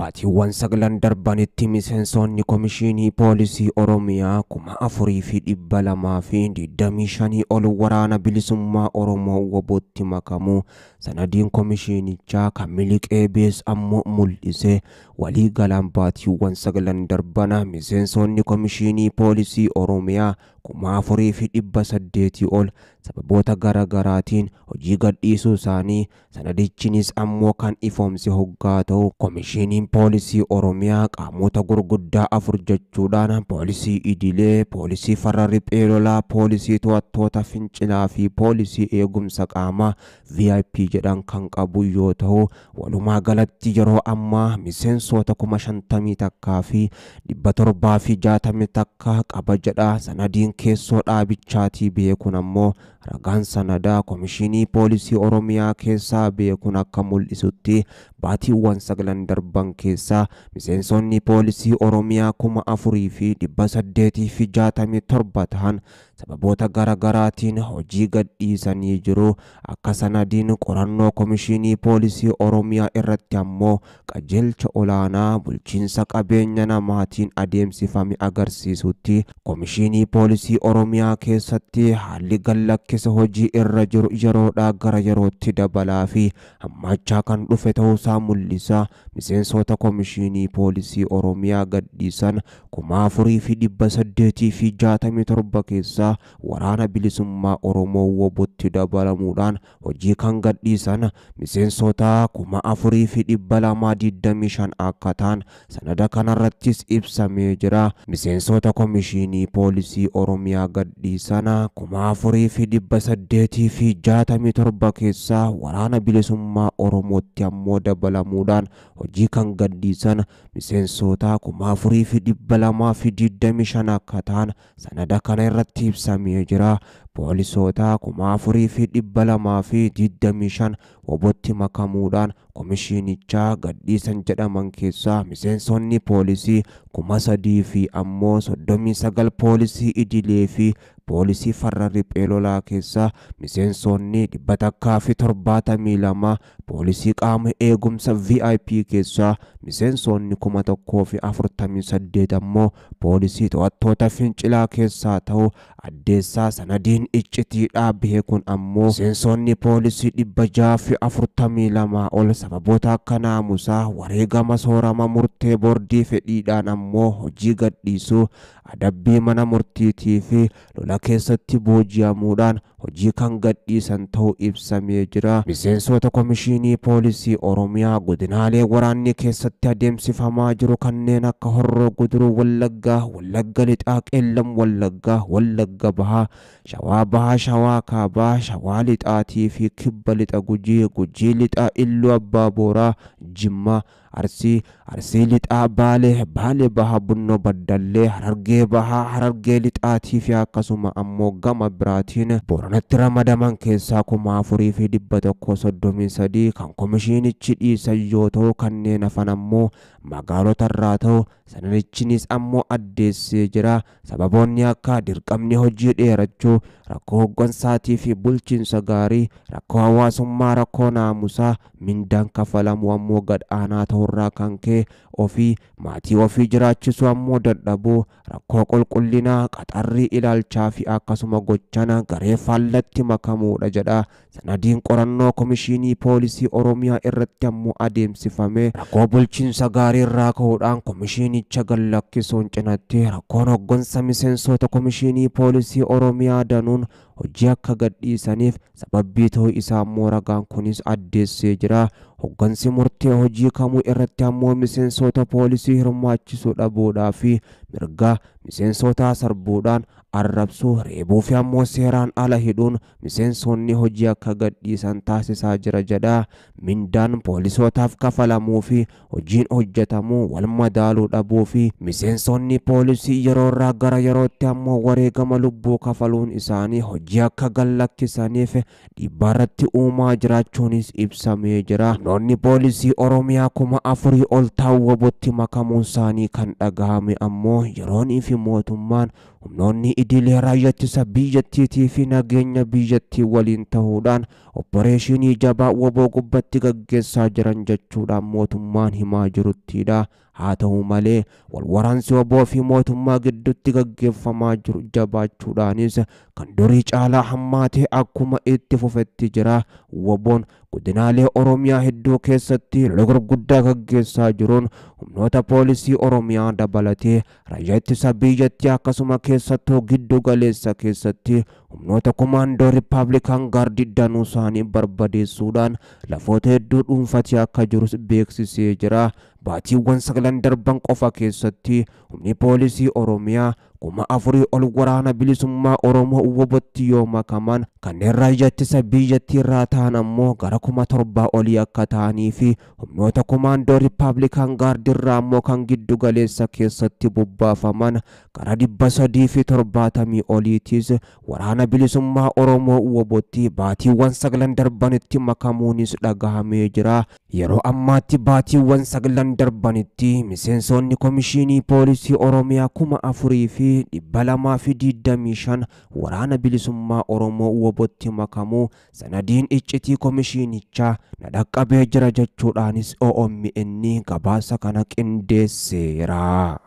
Baatiiwwan 9 darbanitti miseensonni Komishinii Poolisii Oromiyaa 4225 ol waraana bilisummaa Oromoo WBOtti makamu sanadiin komishinichaa kan miliqee bees ammoo mul'ise. Walii galaan baatiiwwan 9 darbana miseensonni Komishinii Poolisii Oromiyaa 4800 ol sababoota garaagaraatiin hojii gadhiisuu isaanii sanadichinis ammoo kan ifoomse hoggaa ta'u, Komishiniin Poolisii Oromiyaa qaamota gurguddaa 4 jechuudhaan poolisii idilee, poolisii farra riphee lolaa, poolisii to'attoota fincilaa fi poolisii eegumsa qaamaa VIP jedhan kan qabu yoo ta'u, walumaa galatti yeroo ammaa miseensota 51,761 qaba jedha sanadiin keessoo dhaabichaatii beekuun. Ammoo ragaan sanadaa Komishinii Poolisii Oromiyaa keessaa beekuun akka mul'isutti baatiiwwan 9 darban keessaa miseensonni poolisii Oromiyaa 4867 ta'an sababoota garaagaraatiin hojii gadhiisanii jiru. Akka sanadiin qorannoo Komishinii Poolisii Oromiyaa irratti ammoo qajeelcha olaanaa bulchiinsa qabeenya namaatiin adeemsifame agarsiisutti, Komishinii Poolisii Oromiyaa keessatti haalli gallakkisa hojii irra jiru yeroodhaa gara yerootti dabalaa fi hammaachaa kan dhufe ta'uusaa mul'isa. Miseensota Komishinii Poolisii Oromiyaa gadhiisan 4867 keessaa waraana bilisummaa Oromoo WBOtti dabalamuudhaan hojii kan gadhiisan miseensota 4225 akka ta'an sanada kanarrattis ibsamee jira. Miseensota Komishinii Poolisii Oromiyaa gadhiisan 4867 keessaa waraana bilisummaa Oromootti ammoo dabalamuudhaan hojii kan gadhiisan miseensota 4225 akka ta'an sanada kana irratti ibsamee jira. Poolisoota 4225 WBOtti makamuudhaan komishinichaa gadhiisan jedhaman keessaa miseensonni poolisii 3000 fi ammoo 39 poolisii idilee fi poolisii farra riphee lolaa keessaa miseensonni 172, poolisii qaama eegumsa VIP keessaa miseensonni 1048 ammoo poolisii to'attoota fincilaa keessaa ta'u addeessaa sanadiin iccitiidhaa beekuun. Ammoo miseensonni poolisii 642 ol sababoota akka naamusaa, wareegama, soorama, murtee boordii, fedhiidhaan ammoo hojii gadhiisuu, adabbii mana murtiitii fi lola keessatti booji'amuudhaan hojii kan gadhiisan ta'uu ibsamee jira. Miseensota Komishinii Poolisii Oromiyaa godinaalee waraanni keessatti adeemsifamaa jiru kanneen akka Horroo Guduruu Wallaggaa, Wallagga Lixaa, Qeellam Wallaggaa, Wallagga Bahaa, Shawaa Bahaa, Shawaa Kaabaa, Shawaa Lixaatii fi Kibba Lixa Gujii, Gujii Lixaa, Illuu Abbaa Booraa, Jimmaa, Arsii, Arsii Lixaa, Baalee, Baalee Bahaa, Bunnoo Baddallee, Harargee Bahaa, Harargee Lixaatii fi akkasuma ammoo gama biraatiin Booranatti ramadaman keessaa 4133 kan komishinichi dhiisan yoo ta'u, kanneen hafan ammoo magaalota irraa ta'u sanadichinis ammoo addeessee jira. Sababoonni akka dirqamni hojii dheerachuu, rakkoo hoggansaatii fi bulchiinsa gaarii, rakkoo hawaasummaa, rakkoo naamusaa, mindaan kafalamu ammoo gad aanaa ta'urraa kan ka'e ofii maatii ofii jiraachisuu ammoo dadhabuu, rakkoo qulqullinaa, qaxarrii, ilaalchaa fi akkasuma gochana garee faallatti makamuudha jedha. Sanadiin qorannoo Komishinii Poolisii Oromiyaa irratti ammoo adeemsifame rakkoo bulchiinsa gaarii irraa ka'uudhaan komishinicha gallakkisuun cinatti rakkoon hoggansa miseensota Komishinii Poolisii Oromiyaa danuun hojii akka gadhiisaniif sababii ta'uu isaa ammoo ragaan kunis addeessee jira. Hoggansi murtee hojii kamuu irratti ammoo miseensota poolisii hirmaachisuu dhabuudhaa fi mirga miseensotaa sarbuudhaan arrabsuu, reebuu fi ammoo seeraan ala hidhuun miseensonni hojii akka gadhiisan taasisaa jira jedha. Mindaan poolisootaaf kafalamuu fi hojiin hojjetamuu wal madaaluu dhabuu fi miseensonni poolisii yeroo irraa gara yerootti ammoo wareegama lubbuu kafaluun isaanii hojii akka gallakkisaniif dhiibbaa irratti uumaa jiraachuunis ibsamee jira. Humnoonni poolisii Oromiyaa 4000 ol ta'an WBOtti makamuun isaanii kan dhagahame ammoo yeroonii fi mootummaan humnoonni idilee raayyaa ittisa biyyattiitii fi nageenya biyyattii waliin ta'uudhaan opporeeshinii jabaa woboo gubbatti gaggeessaa jiran jechuudhaan mootummaan himaa jiruttidha. Haa ta'u malee walwaraansi woboo fi mootummaa gidduutti gaggeeffamaa jiru jabaachuudhaanis kan durii caalaa hammaatee akkuma itti fufetti jira. Woboon godinaalee Oromiyaa hedduu keessatti lola gurguddaa gaggeessaa jiruun humnoota poolisii Oromiyaa dabalatee raayyaa ittisa biyyattii akkasuma keessattuu giddu galeessa keessatti humnoota komaandoo Rippaabilikaan Gaardii danuu isaanii barbadeessuudhaan lafoota hedduu dhuunfatee akka jirus beeksisee jira. Baatiiwwan 9 darban qofa keessatti humni poolisii Oromiyaa 4000 ol waraana bilisummaa Oromoo wobotti yoo makaman kanneen raayyaa ittisa biyyattii irraa ta'an ammoo gara 7000 olii akka ta'anii fi humnoota komaandoo Rippaabilikaan Gaardii irraa ammoo kan giddu galeessa keessatti bobbaafaman gara 370 oliitis waraana bilisummaa Oromoo wobotti baatiiwwan 9 darbanitti makamuunis dhagahamee jira. Yeroo ammaatti baatiiwwan 9 darbanitti miseensonni komishinii poolisii Oromiyaa 4225 waraana bilisummaa Oromoo wobotti makamuu sanadiin iccitii komishinichaa na dhaqqabee jira jechuudhaanis OMN gabaasa kana qindeesseera.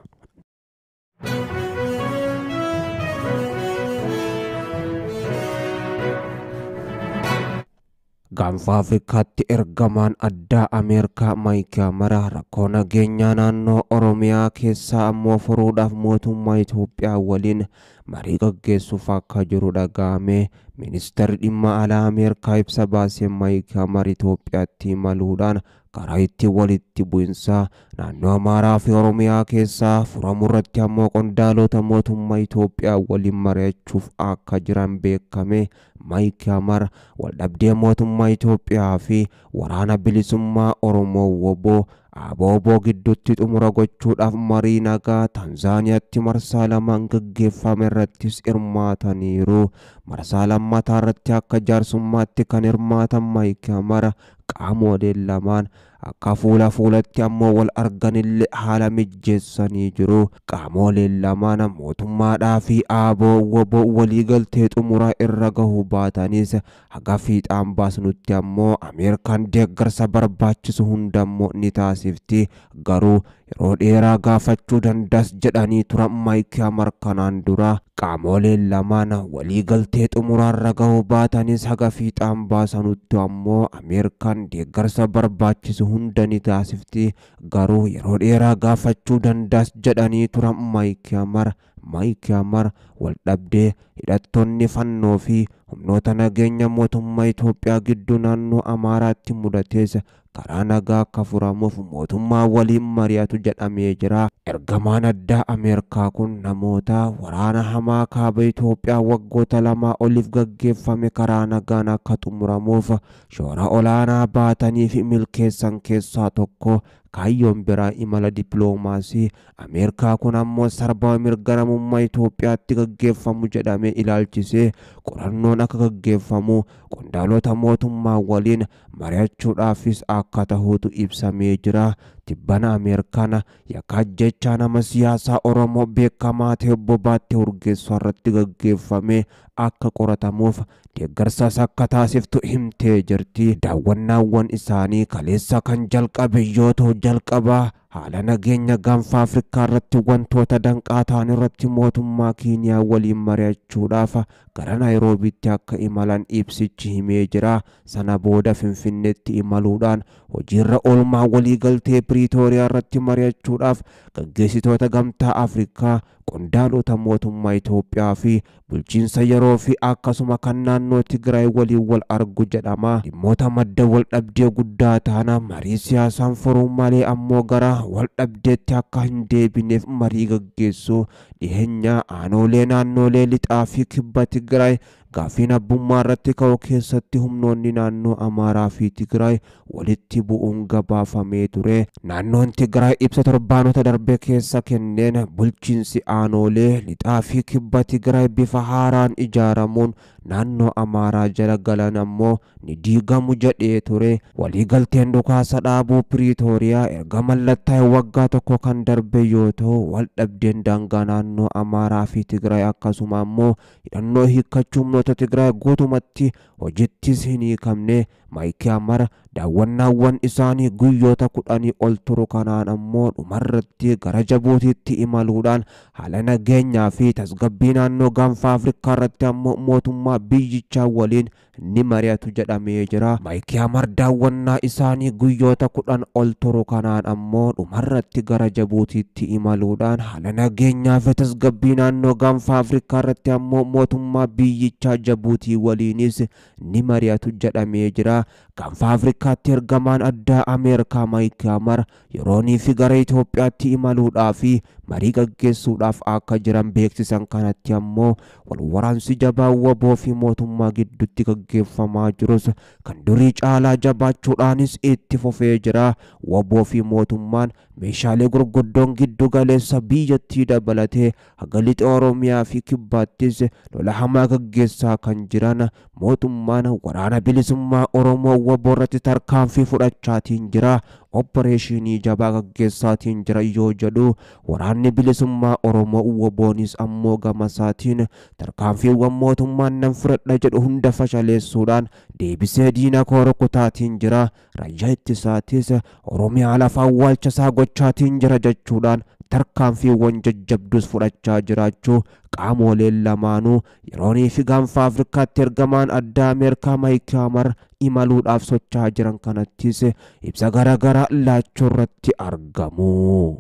Gaanfa Afrikaatti ergamaan addaa Ameerikaa Maayik Hamar rakkoo nageenyaa naannoo Oromiyaa keessaa ammoo furuudhaaf mootummaa Itoophiyaa waliin marii gaggeessuuf akka jiru dhaga'ame. Ministeerri dhimma alaa Ameerikaa ibsa baaseen Maayik Hamar Itoophiyaatti imaluudhaan karaa itti walitti bu'insa naannoo Amaaraa fi Oromiyaa keessaa furamu irratti ammoo qondaalota mootummaa Itoophiyaa waliin mari'achuuf akka jiran beekame. Maayik Hamar waldhabdee mootummaa Itoophiyaa fi waraana bilisummaa Oromoo woboo ABO gidduutti xumura gochuudhaaf marii nagaa Tanzaaniyaatti marsaa lamaan gaggeeffame irrattis hirmaataniiru. Marsaa lammataa irratti akka jaarsummaatti kan hirmaatan Maayik Hamar qaamoleen lamaan akka fuula fuulatti ammoo wal arganillee haala mijjeessanii jiru. Qaamoleen lamaan mootummaadhaa fi ABO woboo waliigaltee xumuraa irra gahuu baatanis haga fiixaan baasnutti ammoo Ameerikaan deeggarsa barbaachisu hundammoo ni taasifti. Garuu yeroo dheeraa gaafachuu dandas jedhanii turan Maayik Hamar kanaan dura. Qaamoleen lamaan waliigaltee xumuraarra gahuu baatanis haga fiixaan baasanutti ammoo Ameerikaan deeggarsa barbaachisu hunda ni taasifti. Garuu yeroo dheeraa gaafachuu dandas jedhanii turan Maayik Hamar. Maayik Hamar waldhabdee hidhattoonni fannoo fi humnoota nageenya mootummaa Itoophiyaa gidduu naannoo Amaaraatti mudates karaa nagaa akka furamuuf mootummaa waliin mari'atu jedhamee jira. Ergamaan addaa Ameerikaa kun namoota waraana hamaa kaaba Itoophiyaa waggoota 2 oliif gaggeeffame karaa nagaan akka xumuramuuf shoora olaanaa baatanii fi milkeessan keessaa tokko. Kaayyoon biraa imala dippiloomaasii Ameerikaa kun ammoo sarbama mirga namummaa Itoophiyaatti gaggeeffamu jedhamee ilaalchisee qorannoon akka gaggeeffamu qondaalota mootummaa waliin mari'achuudhaafis akka tahuutu ibsamee jira. Tibbana Ameerikaan yakka ajjechaa nama siyaasaa Oromoo beekamaa ta'e Obbo Baattee Urgeessaa irratti gaggeeffame akka qoratamuuf deeggarsaas akka taasiftu himtee jirti. Daawwannaawwan isaanii kaleessa kan jalqabe yoo ta'u jalqabaa haala nageenya gaanfa Afrikaa irratti wantoota danqaa ta'an irratti mootummaa Keeniyaa waliin mari'achuudhaaf gara Naayiroobiitti akka imalan ibsichi himee jira. Sana booda Finfinneetti imaluudhaan hojiirra oolmaa waliigaltee Piriitooriyaa irratti mari'achuudhaaf gaggeessitoota gamtaa Afrikaa, qondaalota mootummaa Itoophiyaa fi bulchiinsa yeroo fi akkasuma kan naannoo Tigraay waliin wal argu jedhama. Dhimmoota madda wal dhabdee guddaa ta'an marii siyaasaan furuu malee ammoo gara wal dhabdeetti akka hin deebineef marii gaggeessu. Dhiheenya aanoolee naannoolee lixaa fi kibba Tigraay Gaaffiin abbummaa irratti ka'u keessatti humnoonni naannoo Amaaraa fi Tigraay walitti bu'uun gabaafamee ture. Naannoon Tigraay ibsa torbaanota darbe keessa kenneen bulchiinsi aanoolee lixaa fi kibba Tigraay bifa haaraan ijaaramuun naannoo Amaaraa jala galan ammoo ni diigamu jedhee ture. Waliigalteen dhukaasa dhaabuu Piriitooriyaa erga mallattaa'e waggaa tokko kan darbe yoo ta'u, wal dhabdeen daangaa naannoo Amaaraa fi Tigraay akkasuma ammoo hidhannoo hiikkachuu humnoota Tigraay guutumatti hojittis hin hiikamne. Maayik Hamar daawwannaawwan isaanii guyyoota 10 ol turu kanaan ammoo dhumarratti gara Jabuutiitti imaluudhaan haala nageenyaa fi tasgabbii naannoo gaanfa Afrikaa irratti ammoo mootummaa biyyichaa waliin ni mari'atu jedhamee jira. Maayik Hamar daawwannaa isaanii guyyoota 10 ol turu kanaan ammoo dhumarratti gara Jabuutiitti imaluudhaan haala nageenyaa fi tasgabbii naannoo gaanfa Afrikaa irratti ammoo mootummaa biyyichaa Jabuutii waliinis ni mari'atu jedhamee jira. Gaanfa Afrikaatti ergamaan addaa Ameerikaa Maayik Hamar yeroonii fi gara Itoophiyaatti imaluudhaa fi marii gaggeessuudhaaf akka jiran beeksisan kanatti ammoo wal waraansi jabaa WBO fi mootummaa gidduutti gaggeeffamaa jirus kan durii caalaa jabaachuudhaanis itti fufee jira. WBO fi mootummaan meeshaalee gurguddoon giddu galeessa biyyattii dabalatee haga lixa Oromiyaa fi kibbaattis lola hamaa gaggeessaa kan jiran mootummaan waraana bilisummaa Oromoo WBO irratti tarkaanfii fudhachaatiin jira. Opereeshinii jabaa gaggeessaatiin jira yoo jedhu waraanni bilisummaa Oromoo WBOnis ammoo gama isaatiin tarkaanfiiwwan mootummaan nan fudhadha jedhu hunda fashaleessuudhaan deebisee diina koo rukutaatiin jira. Raayyaa ittisaatis Oromiyaa lafa awwaalcha isaa gochaatiin jira jechuudhaan tarkaanfiiwwan jajjabdus fudhachaa jiraachuu qaamoleen lamaanuu yeroonii fi gaanfa Afrikaatti ergamaan addaa Ameerikaa Maayik Hamar imaluudhaaf socho'aa jiran kanattis ibsa garaagaraa laachuu irratti argamu.